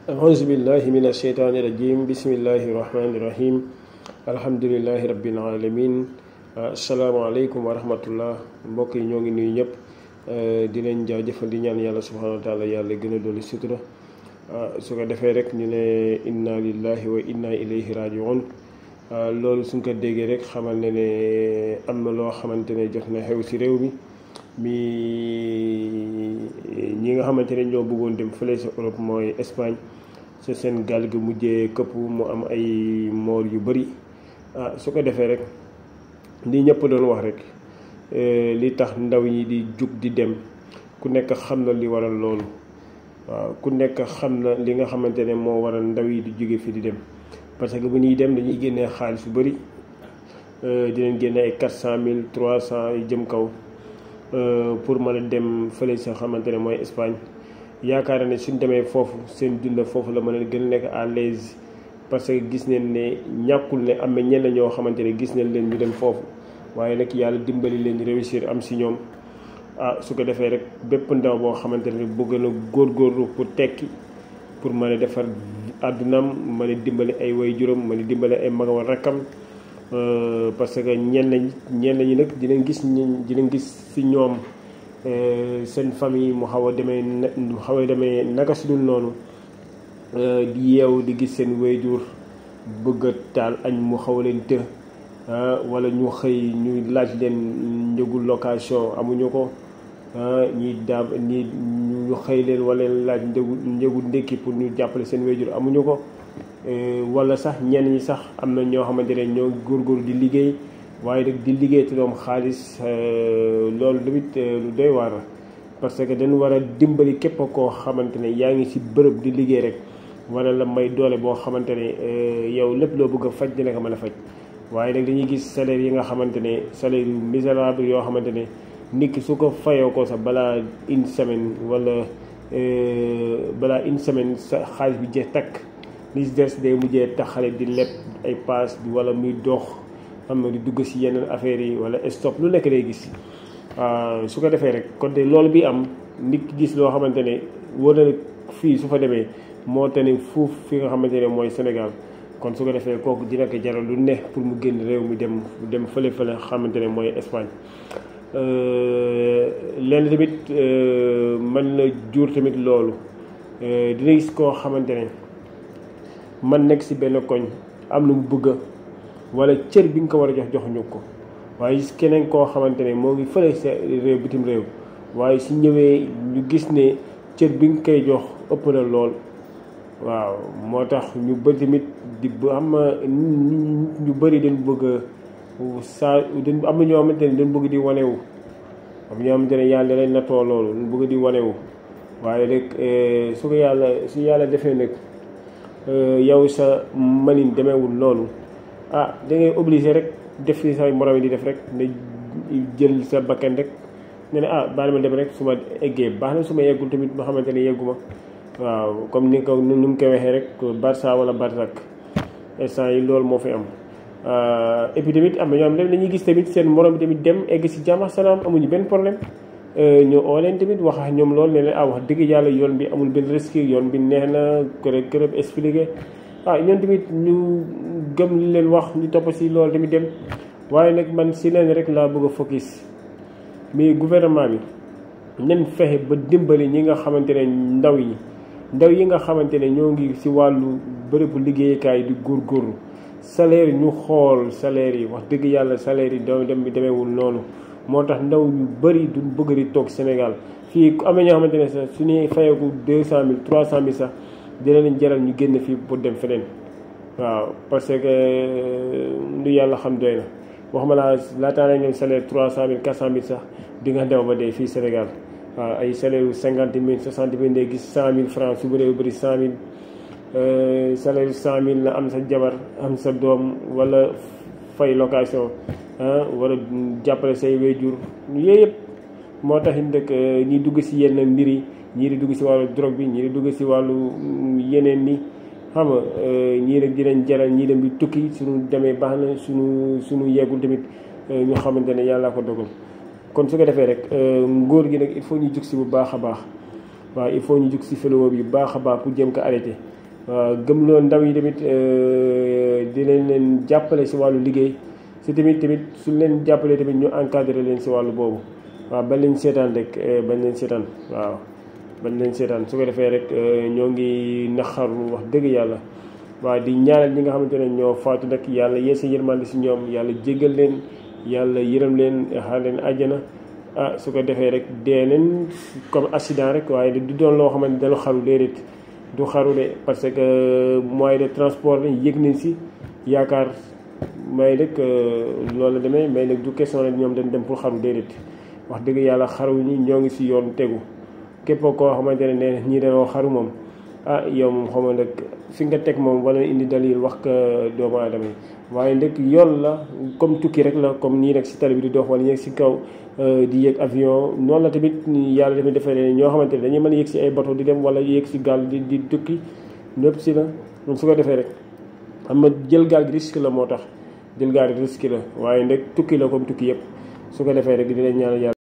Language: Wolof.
أعوذ بالله من الشيطان الرجيم بسم الله الرحمن الرحيم الحمد لله رب العالمين asalaamaaleykum wa rahmatullah mbokk yi ñoo ngi nuyu ñëpp di leen jaajëfal di ñaan yàlla subhanahu wa taala yàlla gën a dolli sutura su ko defee rek ñu ne inna lillahi wa inna ilayhi rajiun loolu suñ ko déggee rek xamal ne am na loo xamante ne jot na xew ci réew mi ñi nga xamante ne ñoo bëggoon dem fële sa Europe mooy Espagne sa seen gaal gi mujjee këpp mu am ay moor yu bëri su ko defee rek li ñëpp doon wax rek li tax ndaw ñi di jug di dem ku nekk xam na li waral loolu waaw ku nekk xam na li nga xamante ne moo waral ndaw yi di jóge fi di dem parce que bu ñuy dem dañuy génnee xaalis bu bëri dinañ génne ay 400 000 300 yu jëm kaw pour mën a dem fële sa xamante ne mooy Espagne yaakaar ne suñ demee foofu seen dund foofu la mën a gën a nekk à l'aise parce que gis nañ ne ñàkkul ne am na ñenn ñoo xamante ne gis nañ leen ñu dem foofu waaye nag yàlla dimbali leen réussir am si ñoom su ko defee rek bépp ndaw boo xamante ne bëgg na góorgóorlu pour tekki pour mën a defar àddunaam mën a dimbali ay waajuram mën a dimbali ay magam rakkam parce que ñenn ñi nag dinañ gis si ñoom seen famille mu xaw a demee naka su dul noonu di yeew di gis seen waajur bëgg a taal añ mu xaw a leen të wala ñu xëy ñu laaj leen njëgu location amuñu ko ñi ñu xëy leen wala laaj njëgu ndékki pour ñu jàppale seen waajur amuñu ko wala sax ñenn ñi sax am na ñoo xamante ne ñoo góorgóorlu di liggéey waaye nag di liggéey te doom xaalis loolu tamit lu doy waar la parce que dañu war a dimbali képp koo xamante ne yaa ngi ci bërëb di liggéey rek wala la may doole boo xamante ne yow lépp loo bëgg a faj dina ko mën a faj waaye nag dañuy gis salaire yi nga xamante ne salaire yu misérable yoo xamante ne nit ki su ko fayoo ko sax balaa une semaine wala sa xaalis bi jeex takk li si des day mujjee taxale di leb ay paas wala muy dox xam na di dugg si yeneen affaires yi wala stop lu nekk lay gis su ko defee rek kon de loolu bi am nit ki gis loo xamante ne wóor na fii su fa demee moo te ne fuuf fi nga xamante ne mooy Sénégal kon su ko defee kooku dina ko jaral lu ne pour mu génn réew mi dem fële xamante ne mooy Espagne lenn tamit mën na jur tamit loolu dina gis koo xamante ne man nekk si benn koñ am lu mu bëgg wala cër bi nga ko war a joxuñu ko waaye gis keneen koo xamante ne moo ngi fële sa réew bitim réew waaye su ñëwee ñu gis ne cër bi nga koy jox ëpp na lool waaw moo tax ñu bëri tamit di am ñu bëri dañ bëgg am na ñoo xamante ne dañ bëgg di wanewu am ñoo xamante ne yàlla leen nattoo loolu dañ bëgg di wanewu waaye rek su yàlla defee nag yow sa manin demeewul noonu da ngay obligé rek def fi say morom yi di def rek ne jël sa bakkan rek ne baal ma dem rek su ma eggee baax na su ma yeggul tamit ma xamante ne yegguma waaw comme ni mu ko waxee rek Barça wala Barsak instant yi loolu moo fi am et puis tamit am na ñoo xam ne dañuy gis tamit seen morom bi tamit dem egg si jàmm ak salaam amuñu benn problème ñu oo leen tamit wax ak ñoom loolu ne leen wax dëgg yàlla yoon bi amul benn risque yoon bi neex na kërëb expliqué ñoom tamit ñu gëm li leen wax ñu topp si loolu tamit dem waaye nag man si leen rek laa bëgg a focus mais gouvernement bi nen fexe ba dimbali ñi nga xamante ne ndaw yi nga xamante ne ñoo ngi si wàllu bërëbu liggéeyukaay di góorgóorlu salaire ñu xool salaire yi wax dëgg yàlla salaire yi dem bi demeewul noonu moo tax ndaw ñu bëri duñ bëgg di toog Sénégal fii am na ñoo xamante ne sax suñuy fayeeku 200 000 300 000 sax dina leen jaral ñu génn fii pour dem feneen waaw parce que lu yàlla xam doy na wax ma laataa nañ leen salaire 300 000 400 000 sax di nga dem ba dee fii Sénégal waaw ay salaire yu 50 000 60 000 day gis 100 000 francs su bëree bëri 100 000 salaire yu 100 000 la am sa jabar am sa doom wala fay location wala jàppale say waajur yooyu yëpp moo tax it ñi dugg si yenn mbir yi ñii di dugg si wàllu drogue bi ñii di dugg si wàllu yeneen ni xam nga ñii rek dinañ jaral ñii dem bi tukki suñu demee baax na suñu yeggul tamit ñu xamante ne yàlla ko dogal kon su ko defee rek ngóor gi nag il faut ñu jug si bu baax a baax waaw il faut ñu jug si fléau bi baax a baax pour jéem ko arrêté waaw gëmloo ndaw yi tamit di leen jàppale si wàllu liggéey si tamit suñ leen jàppalee tamit ñu encadré leen si wàllu boobu waaw bañ leen seetaan rek bañ leen seetaan waaw bañ leen seetaan su ko defee rek ñoo ngi naxaru wax dëgg yàlla waaw di ñaanal ñi nga xamante ne ñoo faatu nag yàlla yee sa yërmande si ñoom yàlla jéggal leen yàlla yërëm leen xaar leen àjjana su ko defee rek dee leen comme accident rek waaye du doon loo xamante dañu xaru déedéet du xaru de parce que moyen de transport lañ yëg nañ si yaakaar may nag loolu la demee mais nag du question la ñoom dañ dem pour xaru déedéet wax dëgg yàlla xaru ñi ñoo ngi si yoon tegu képp koo xamante ne ñii dañoo xaru moom yow moom xam nga nag fi nga teg moom wala indi dalil wax ko doomu aadama yi waaye nag yoon la comme tukki rek la comme nii nag si tali bi di dox wala ñu si kaw di yéeg avion noonu la tamit yàlla tamit defee ne ñoo xamante ne dañuy mën a yéeg si ay bateau di dem wala yéeg si gaal di tukki lépp si la su ko defee rek xam nga jël gaal gi risque la moo tax jël gaal gi risque la waaye nag tukki la comme tukki yëpp su ko defee rek di leen ñaanal yàlla